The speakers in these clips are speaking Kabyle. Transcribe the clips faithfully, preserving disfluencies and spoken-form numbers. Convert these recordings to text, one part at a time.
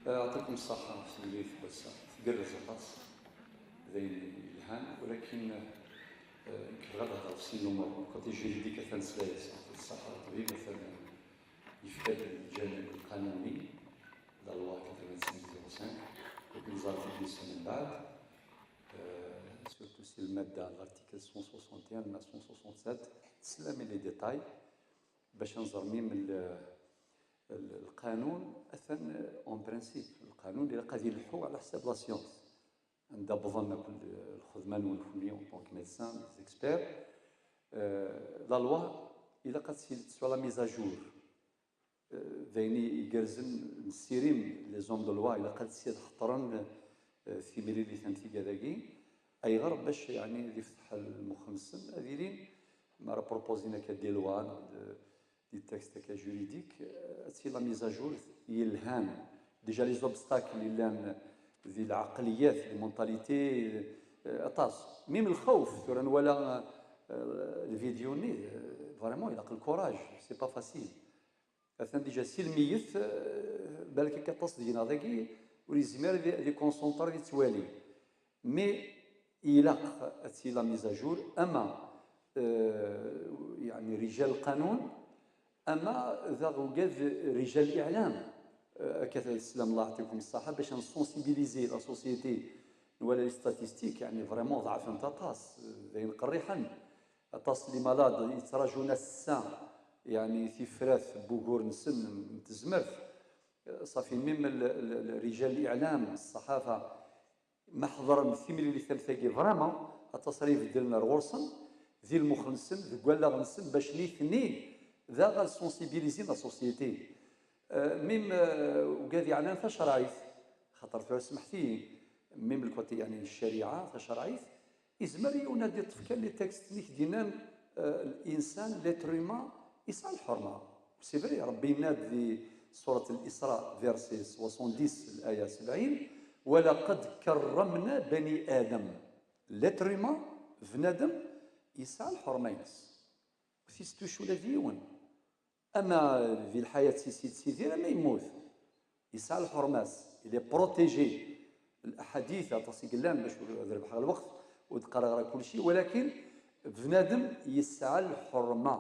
Yeɛṭikum ṣṣeḥḥa, ɣef temlilit n wass-a tgerrez aṭas, d ayen yelhan, walakin, eh, nekk bɣiɣ ad hedreɣ ɣef sin lumuṛ. Côté juridique, atan s layas, yeɛṭi-k ṣṣeḥḥa ṭṭbib, atan yefka-d lǧanib lqanuni, la loi quatre-vingt-cinq zéro cinq, ur k-neẓra tidist mbeɛd, eh, surtout si lmadda, l'article cent soixante et un neuf cent soixante-sept, teslam i les détails, bac ad nẓer mim l-, l-, lqanun atan en principe, lqanun ilaq ad ileḥḥu ɛla ḥsab la science. Anda wwḍen akk lxedma-nwen kenwi en tant que médecin, les experts, euh, la loi ilaq ad tt-, soit la mise à jour. Euh, d ayen igerrzen, nessirim les hommes de loi, ilaq ad tt-id-ḥeṭren, euh, timlilit am tigad-agi. Ayɣer? Bac, yeɛni, ad ifteḥ lmux-nsen, ad ilin, mi ara proposin akka des lois, des textes akka juridiques, euh, ad tili la mise à jour yelhan. Déjà les obstacles yellan di lɛeqliyat, les mentalités, euh, aṭas. Même lxawf, tura nwala, euh, lvidyu-nni, euh, vraiment, ilaq le courage, c'est pas facile. Atan déjà si lmeyyet, euh, balak akka aṭas deg-neɣ dagi, ur yezmir ad, ad ikonsenṭri, ad yettwali. Mais ilaq ad tili la mise à jour, ama, euh, yeɛni rijal lqanun, ama daɣ ugad rijal liɛlam, euh, akka teslam, Allah yeɛṭikum ṣṣeḥḥa, bac ad nsensibiliser la société. Nwala les statistiques, yeɛni vraiment ḍeɛfent aṭas, euh, d ayen qerriḥen. Aṭas n les malades yettraǧun ass-a, yeɛni tifrat n wugur-nsen n tezmert. Ṣafi, même l-, l-, l-, rijal liɛlam, ṣṣaḥafa, ma ḥeḍren timlilit am tagi, vraiment, aṭas ara ibeddlen ar ɣur-sen, di lmux-nsen, deg wallaɣ-nsen, bac nitni daɣ ad sensibilisin la société. Euh, même, euh, ugad yeɛnan tacerɛit, xaṭer tura smeḥt-iyi, même le côté, yeɛni, n ccariɛa tacerɛit, izmer yiwen ad iṭṭef kan les textes-nni k-d-yennan, euh, l'insan, l'être humain, yesɛa lḥerma. C'est vrai, Rebbi yenna-d di surat Al-Isra, verset soixante-dix, l'aya sebɛin, ولقد كرمنا بني آدم. L'être humain, bnadem, yesɛa lḥerma-ines. Ur t-istuc ula d yiwen. Ama di lḥayat-is yettidir, ama yemmut, yesɛa lḥerma-s, il est protégé. L'aḥadit, aṭas i yellan, bac ur ad rebḥeɣ lweqt, ur d-qqareɣ ara kulci, walakin bnadem yesɛa lḥerma.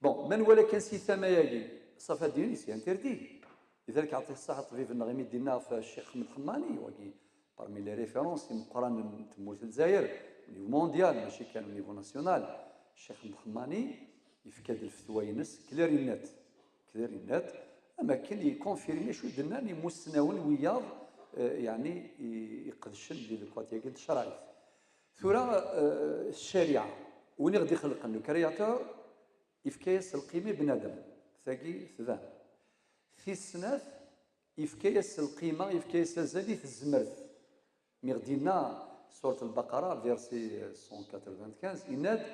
Bon, ma nwala kan si tama-agi, ṣafi ad d-yini c'est interdit. Lidalik, yeɛṭi ṣṣeḥḥa ṭṭbib-nneɣ imi d-yenna ɣef Ccix Ḥmed Ḥemmani, wagi parmi les références imeqqranen n tmurt n Lezzayer, au niveau mondial, mačči kan au niveau national. Ccix Ḥmed Ḥemmani yefka-d lfetwa-ines clair et net, clair et net, am akken ikonfirmi acu i d-nnan imussnawen wiyaḍ, eh, yeɛni i-, iqedcen di lkwat-agi n tcerɛit. Tura, eh, ccariɛa, win i ɣ-d-ixelqen, le créateur, yefka-yas lqima i bnadem, tagi tban. Tis snat, yefka-yas lqima, yefka-yas azal i tezmert. Mi ɣ-d-yenna surat Lbaqara, verset cent quatre-vingt-quinze, yenna-d,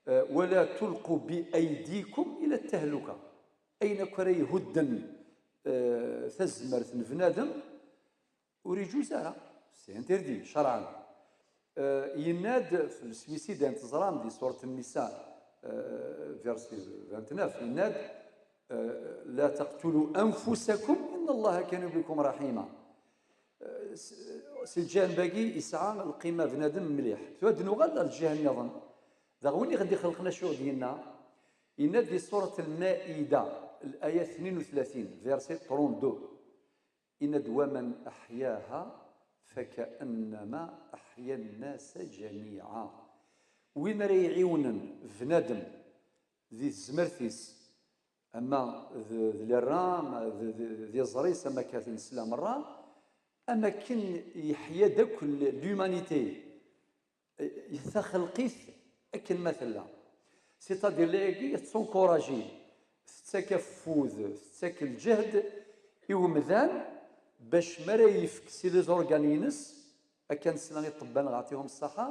eh, ولا تلقوا بأيديكم إلى التهلكة. Ayen akk ara ihudden, eh, tazmert n bnadem, ur iǧuz ara, c'est interdit, cerɛan. Eh, yenna-d f le suicide, ayen teẓram di surat Nnisa, eh, verset vingt-neuf, yenna-d, eh, لا تقتلوا أنفسكم إن الله كان بكم رحيما. Eh, s-, si lǧanb-agi yesɛa lqima bnadem mliḥ. Tura ad nuɣal ar lǧiha nniḍen. Daɣ win i ɣ-d-ixelqen acu i ɣ-d-yenna? Yenna-d di surat Lmaida, l'aya tnin u tlatin, verset trente-deux. Yenna-d: ومن أحياها فكأنما أحيا الناس جميعا. Win ara iɛiwnen bnadem di tezmert-is, ama d, d lirra, ama d, d, d iẓri-s, ama akka nesla merra, am akken yeḥya-d akk l-, l'humanité. Taxelqit akken ma tella. C'est-à-dire, l'ayagi tettunkuṛaji, tettak afud, tettak lǧehd i umdan bac mi ara yefk si les organes-ines, akka nesla i ṭṭebba-nneɣ, yeɛṭihum ṣṣaḥa,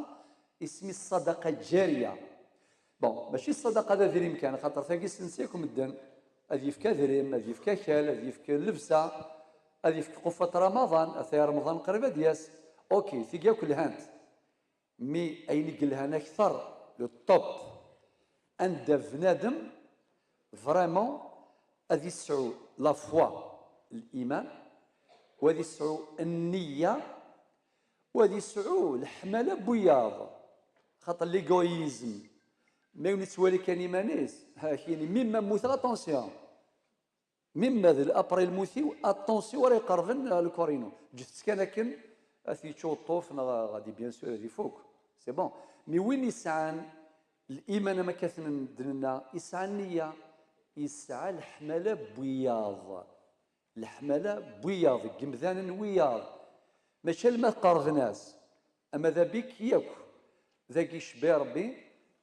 isem-is ṣṣadaqa ǧariya. Bon, mačči ṣṣadaqa d adrim kan, xaṭer tagi ssensi akk medden, ad yefk adrim, ad yefk akal, ad yefk llebsa, ad yefk qufat Ramaḍan, ataya Remḍan qrib ad d-yas. Ok, tigi akk lhant. Mi ayen i yelhan akter, le top, anda bnadem vraiment ad yesɛu la foi, l'iman, u ad yesɛu nniya, u ad yesɛu leḥmala n wiyaḍ. Xaṭer l'égoïsme, ma yiwen yettwali kan iman-is, ha kini, mi ma mmuteɣ, attention. Mi ma d après lmut-iw, attention ara iqerben le corps-inu. Ǧǧet-tt kan akken, ad t-yečč uṭṭuf, neɣ ɣadi, bien sûr, ad ifuk. C'est bon. Mais win yesɛan liman, am akka d-nenna, yesɛa nniya, yesɛa leḥmala n wiyaḍ. Leḥmala n wiyaḍ, n yemdanen n wiyaḍ. Mačči alma qerben-as, ama d abik yakk. Dagi icebbi Rebbi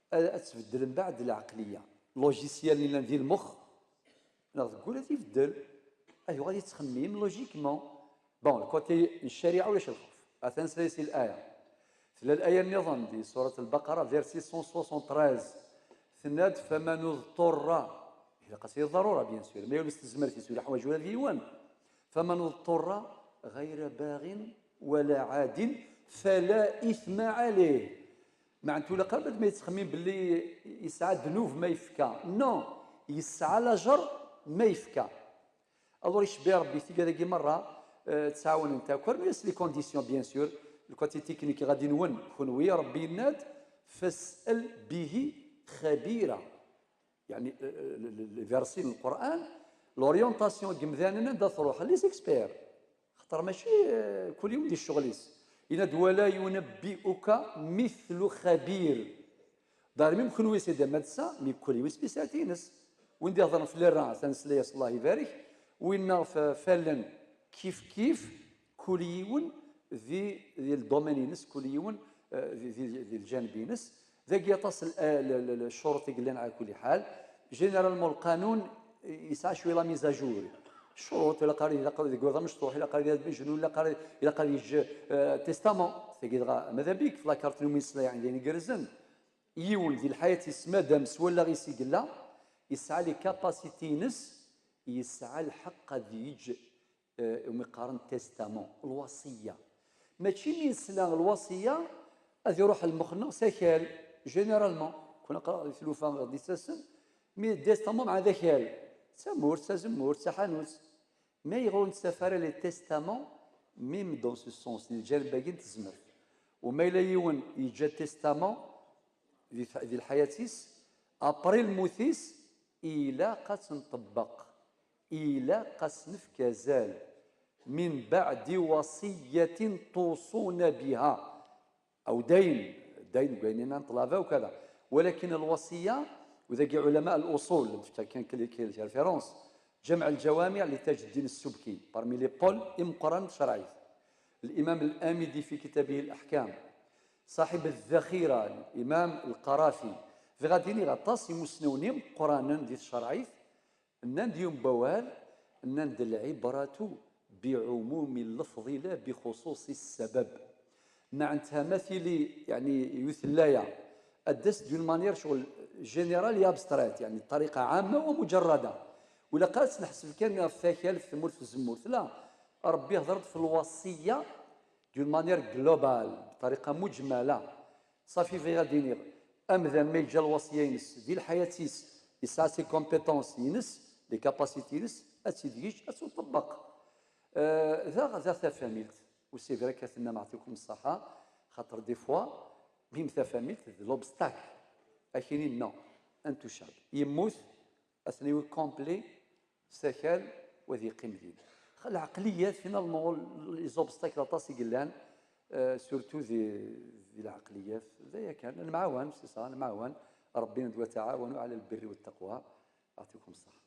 ad, ad tbeddel mbeɛd lɛeqliya. Logiciel-nni yellan di lmux, neɣ deg wul ad ibeddel, ad yuɣal yettxemmim logiquement. Bon, le côté n ccariɛa ulac lxewf. Atan slayes i l'aya. Tella l'aya nniḍen di surat al-Baqara, verset cent soixante-treize. Tenna-d: "Faman uḍṭurra." Ilaq-as i ḍḍarura, bien sûr. Ma yuli s tezmert-is, ur yeḥwaǧ ula d yiwen. "Faman uḍṭurra ɣayra baɣin wala ɛadin fala ithma ɛalayh." Meɛna ur ilaq ara ma yettxemmim belli yesɛa ddnub ma yefka. Non, yesɛa lajer ma yefka. Alors icebbi Rebbi tigad-agi merra, euh, ttɛawanent akk, rnu-yas les conditions, bien sûr, le côté technique ɣadi nwen, kunwi, Rebbi yenna-d: "Fas'al bihi xabira." Yeɛni, euh, le, le, le verset n Lqur'an, l'orientation n yemdanen anda truḥ, les experts. Xaṭer mačči, euh, kul yiwen di ccɣel-is. Yenna-d: "Wala yunabbi'uka mithlu xabir." Dar même kunwi c'est des médecins, mais kul yiwen spécialité-ines. Win d-ihedren f les reins, atan nesla-yas, Allah ibarek. Winna f, f allen, kif kif, kul yiwen di, di le domaine-ines, kul yiwen, euh, di, di, di lǧaneb-ines. Dagi aṭas l, l, l, l, ccuruṭ i yellan, ɛla kulli ḥal. Généralement, lqanun yesɛa cwi la mise à jour. Ccuruṭ, ilaq ara, ilaq ara deg waḍ amecṭuḥ, ilaq ara deg waḍ amejnun, ilaq ara, ilaq ara yeǧǧ, euh, testament. Tagi dɣa, ma d abik, f la carte n umislaï, yeɛni d ayen igerrzen. Yiwen di lḥayat-is, madam s wallaɣ-is i yella, yesɛa les capacités-ines, yesɛa lḥeqq ad yeǧǧ, eh, umi qqaren testament, lwasiya. Mačči mi yesla lwasiya, ad iruḥ lmux-nneɣ s akal, généralement. Kuna qqareɣ di tlufa d-ittasen, mi d testament mɛa d akal, d tamurt, d tazemmurt, d taḥanut. Mais ur nettaf ara les testaments, même dans ce sens, di lǧaneb-agi n tezmert. U ma yella yiwen yeǧǧa testament di, di lḥayat-is, après lmut-is, ilaq ad tt-nṭebbeq, ilaq ad s-nefk azal. من بعد وصية توصون بها. Aw dayn, dayn deg wayen yenna n ṭṭlaba u kada. Walakin lwasiya, u dagi ulama al-usul, nefka kan quelques, quelques références. Ǧameɛ al-Ǧawamiɛ li Taǧ ddin as-Subki, parmi les pôles imeqqranen n tcerɛit. L'imam al-Amidi fi kitabih al-Ahkam. Ṣaḥib al-Dhaxira, l'imam al-Qarafi. Bɣiɣ ad iniɣ aṭas imusnawen imeqqranen di tcerɛit, nnan-d yiwen n wawal, nnan-d: "العبرة بعموم اللفظ لا بخصوص السبب." Meɛna ma tili, yeɛni, yiwet n laya, ad d-tas d'une manière ccɣel générale et abstraite, yeɛni, بطريقة عامة ومجردة. Ur ilaq ara ad tt-neḥseb kan ɣef takal, f tmurt, f tzemmurt. La, Rebbi ihder-d f lwasiya d'une manière globale, بطريقة مجملة. Ṣafi, bɣiɣ ad d-iniɣ, amdan ma yeǧǧa lwasiya-ines di lḥayat-is, yesɛa ses compétences-ines, les capacités-ines, ad tt-id-yeǧǧ, ad tt-iṭebbeq. Euh, daɣ, daɣ tafamilt, u c'est vrai akka tennam, ɛṭikum ṣṣaḥa, xaṭer des fois, même tafamilt d l'obstacle. Akini, non, intouchable. Yemmut, ad ten-iwi complet s akal, u ad yeqqim din. Lɛeqliyat, finalement, les obstacles aṭas i yellan, euh, surtout di, di lɛeqliyat. D aya kan, nemɛawan, c'est ça, nemɛawan. Rebbi yenna-d: "وتعاونوا على البر والتقوى". Ɛṭikum ṣṣaḥa.